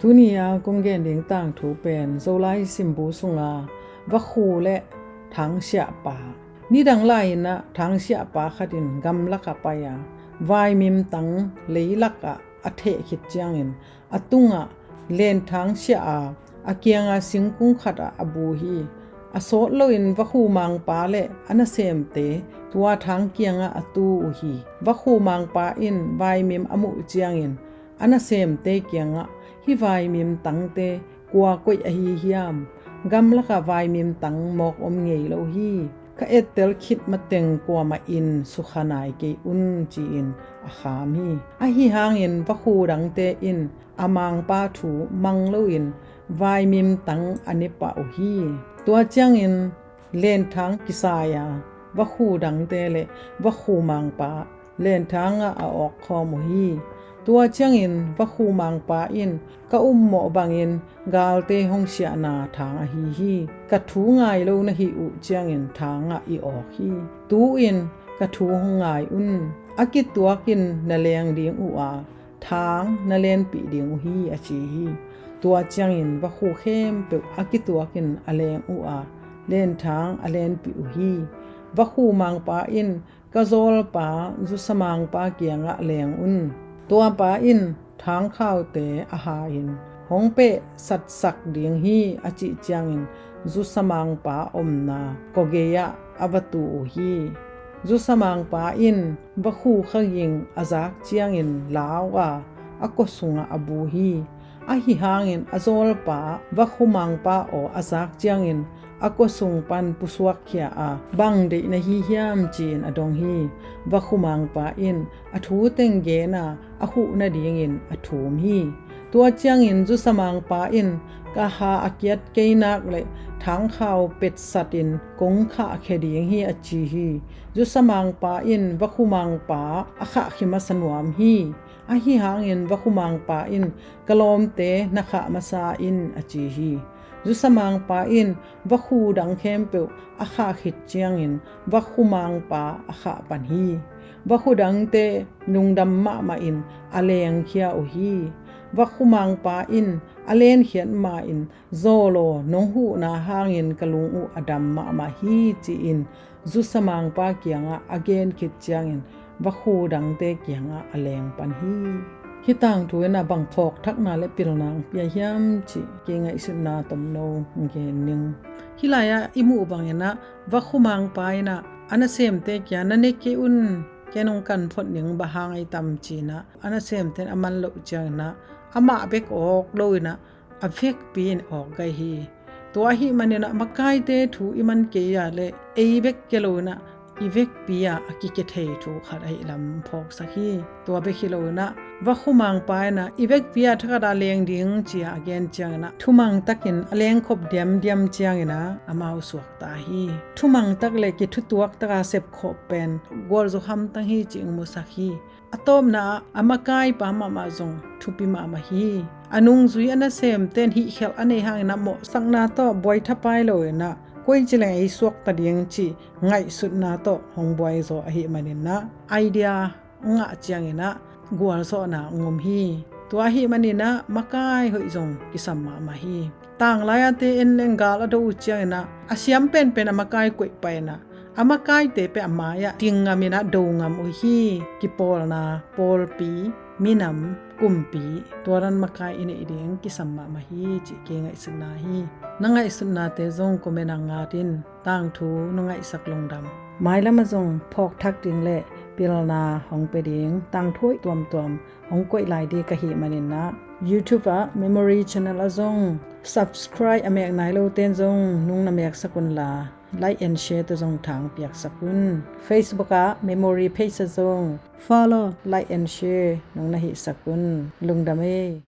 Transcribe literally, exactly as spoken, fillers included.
Tuni a kong gen ding tangthu pen Zolai simbu sunga vakhu le thangsiahpa. Nidang lai-in ah thangsiahpa khat in gamlak ah pai a, vaimim tang leilak ah a theh khit ciangin a tungah lenthang siah a, a kianga singkung khat ah a bu hi. A sawt loin vakhu mangpa le a nasemte tua thang kiangah a tu uh hi. Vakhu mangpa in vaimim a muh ciangin a nasemte kiangah, "Hih vaimim tangte kua koih ahi hiam? Gamlakah vaimim tang mawk om ngei lo hi. Ka ettel khit mateng kuamah in sukha nai kei un," ci-in a kham hi. Ahi hangin vakhu dangte in a mangpa thu mang loin vaimim tang a ne pah uh hi. Tua ciangin lenthang kisai a, vakhu dangte le vakhu mangpa lenthangah a awk khawm uh hi. Tua ciangin vakhu mangpa in, "Ka ummawh bangin galte hong siahna thang ahi hi. Ka thu ngai lo na hih uh ciangin thangah i awk hi. Tu-in ka thu hong ngai un. A kituakin na leng ding uh a, thang na lenpih ding uh hi," a ci hi. Tua ciangin vakhu khempeuh a kituakin a leng uh a, lenthang a lenpih uh hi. Vakhu mangpa in, "Ka zawlpa zusa mangpa kiangah leng un. Tuapa in thangkhaute a ha-in hong pehsatsak ding hi," a cih ciangin zusa mangpa omna kawgei-ah a va tu uh hi. Zusa mangpa in vakhu khaging a zak ciangin lau a, a kua sungah a bu hi. Ahi hangin a zawlpa vakhu mangpa aw a zak ciangin a kua sung pan pusuakkhia a, "Bang deih na hi hiam?" ci-in a dong hi. Vakhu mangpa in a thu teng gen a, a huh nadingin a thum hi. Tua ciangin zusa mangpa in, "Ka ha a kiat kei nak le thangkhau petsatin kong khahkhia ding hi," a ci hi. Zusa mangpa in vakhu mangpa a khahkhia masa nuam hi. Ahi hangin vakhu mangpa in, "Ka lawmte na khah masa in," a ci hi. Zusa mangpa in vakhu dang khempeuh a khah khit ciangin vakhu mangpa a khah pan hi. Vakhu dangte lungdam mahmah in a lengkhia uh hi. Vakhu mangpa in a lenkhiat ma-in, "Zawlaw, nong huhna hangin ka lung uh a dam mahmah hi," ci-in zusa mangpa kiangah a gen khit ciangin vakhu dangte kiangah a leng pan hi. Hih tangthu in a bang phawkthakna le pilna hong pia hiam cih kei ngaihsutna tomno hong gen ning. Hih lai-ah i muh bangin ah vakhu mangpa in ah a nasemte kiang, "Na ne kei un, ken hong kan phot ning, bang hang a i tam," ci-in ah a nasemte in a man loh ciangin ah amah bek awk loin ah a vekpi in awk gai hi. Tua ahih manin ah makaite thu i man kei a le ei bek kia loin ah i vekpi a a kikethei thu khat ahih lam phawksak hi. Tua bek hi loin ah vakhu mangpa in ah i vekpi a thakhat a leng ding ci-a a gen ciangin ah thumang takin a lengkhop diamdiam ciangin ah amau suak ta hi. Thumang tak le kithutuak taka sepkhawh pen gualzo hamtang hi cih hong musak hi. A tawpna ah a makaipa mahmah zong thupi mahmah hi. A nungzui a nasemte in hihkhelh a neih hangin ah mawhsakna tawh buai thapai loin ah koici leng ei suakta ding cih ngaihsutna tawh hong buaizaw ahih manin ah idea hong ngah ciangin ah gualzawhna hong om hi. Tua ahih manin ah makai hoih zong kisam mahmah hi. Tanglai-ate in leng gal a do uh ciangin ah a siam penpen a makai koih pah in ah a makaite pen a mai-ah ting ngamin ah do ngam uh hi. Kipawlna, pawlpi, minam, kumpi, tua dan makai i neih ding kisam mahmah hi cih kei ngaihsutna hi. Na ngaihsutnate zong comment ah ngat in. Tangthu na ngaihsak lungdam, mailam ah zong phawkthak ding le pilna hong pia ding tangthu hoih tuamtuam hong koih lai ding ka hih manin ah YouTube ah Memory Channel ah zong subscribe a mek nai lote in zong nung na meksak unla, like and share tawh zong thang piaksak un. Facebook ah Memory Page ah zong follow, like and share nung na hihsak un. Lungdam ei.